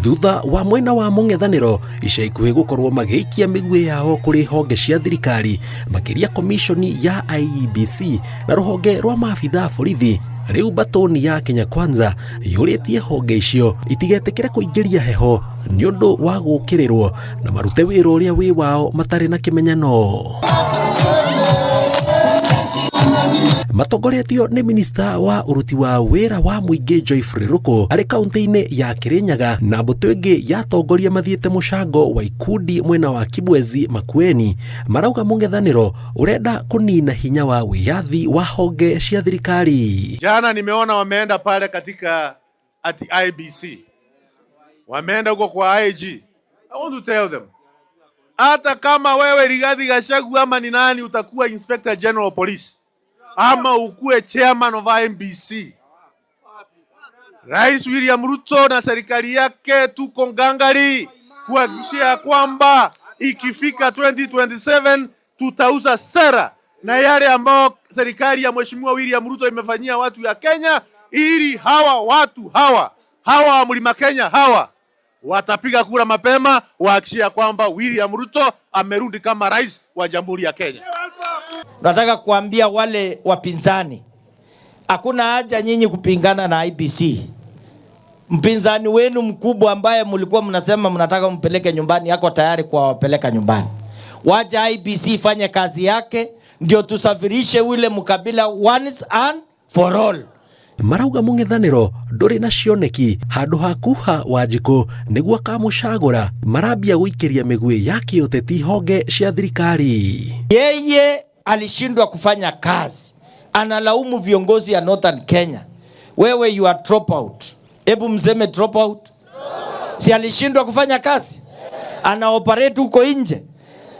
Thutha wa mwena wa mũng'ethanĩro ica ikuhĩ gũkorwo magĩikia mĩguĩ yao kũrĩ honge cia thirikari, makĩria komishoni ya IEBC na rũhonge rwa maabitha a borithi, rĩu mbatũni ya Kenya Kwanza yũrĩtie honge icio itigetĩkĩre kũingĩria heho nĩ ũndũ wa gũũkĩrĩrwo na marute wĩra ũrĩa wĩ wao matarĩ na kĩmenyano. Matongoretio nĩ minista wa ũruti wa wĩra wa mũingĩ Geoffrey Ruku arĩ kaunti-inĩ ya Kirinyaga na mbũtũ ĩngĩ ya atongoria mathiĩte mũcango wa ikundi mwena wa Kibwezi Makueni, marauga mũng'ethanĩro ũrenda kũnina hinya wa wĩyathi wa honge cia thirikari. Jana nimeona wameenda pale katika ati IBC, wameenda huko kwa IG. I want to tell them, hata kama wewe Rigathi Gachagua ama ni nani utakuwa Inspector General of Police ama ukuwe chairman of IBC, Rais William Ruto na serikali yake tuko ngangari kuhakikishia kwamba ikifika 2027 tutauza sera na yale ambao serikali ya Mheshimiwa William Ruto imefanyia watu ya Kenya, ili hawa watu hawa hawa wa Mlima Kenya hawa watapiga kura mapema wahakikishia kwamba William Ruto amerudi kama rais wa Jamhuri ya Kenya. Nataka kuambia wale wapinzani, hakuna haja nyinyi kupingana na IBC. Mpinzani wenu mkubwa ambaye mlikuwa mnasema mnataka mpeleke nyumbani, yako tayari kuwapeleka nyumbani. Wacha IBC ifanye kazi yake, ndio tusafirishe ule mkabila once and for all. Marauga mũng'ethanĩro ndũrĩ na cioneki handũ ha kuha Wanjikũ nĩguo akamũcagũra, marambia gũikĩria mĩguĩ ya kĩũteti honge cia thirikari. Yeye alishindwa kufanya kazi, analaumu viongozi ya Northern Kenya. Wewe you are dropout. Hebu mseme dropout. Si alishindwa kufanya kazi? Ana operate huko nje.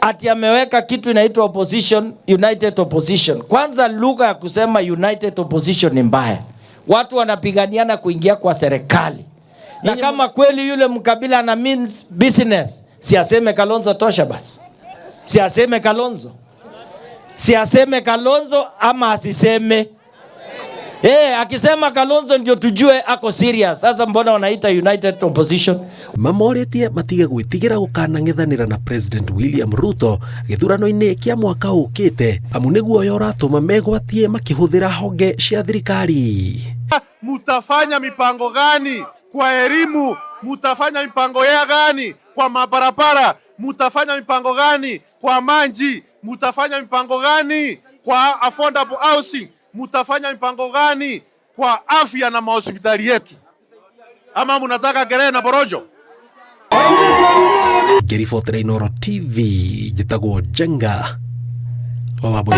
Ati ameweka kitu inaitwa opposition, united opposition. Kwanza lugha ya kusema united opposition ni mbaya. Watu wanapiganiana kuingia kwa serikali. Na kama kweli yule mkabila ana means business, si aseme Kalonzo tosha basi. Si aseme Kalonzo. Si aseme Kalonzo ama asiseme. Akisema Kalonzo ndio tujue ako serious. Sasa mbona wanaita united opposition? Mamorĩtie matige gwĩtigĩra gũkanang'ethanĩra na President William Ruto gĩthurano-inĩ kĩa mwaka ũkĩte, amu nĩguo ũratũma megwatie makĩhũthĩra honge cia thirikari. Mutafanya mipango gani kwa elimu? Mutafanya mipango ya gani kwa mabarabara? Mutafanya mipango gani kwa maji? Mutafanya mipango gani kwa affordable housing? Mutafanya mipango gani kwa afya na mahospitali yetu? Ama munataka kelele na porojo? Ngĩribotera Inooro TV, njĩtagwo Njenga wa Wambũi.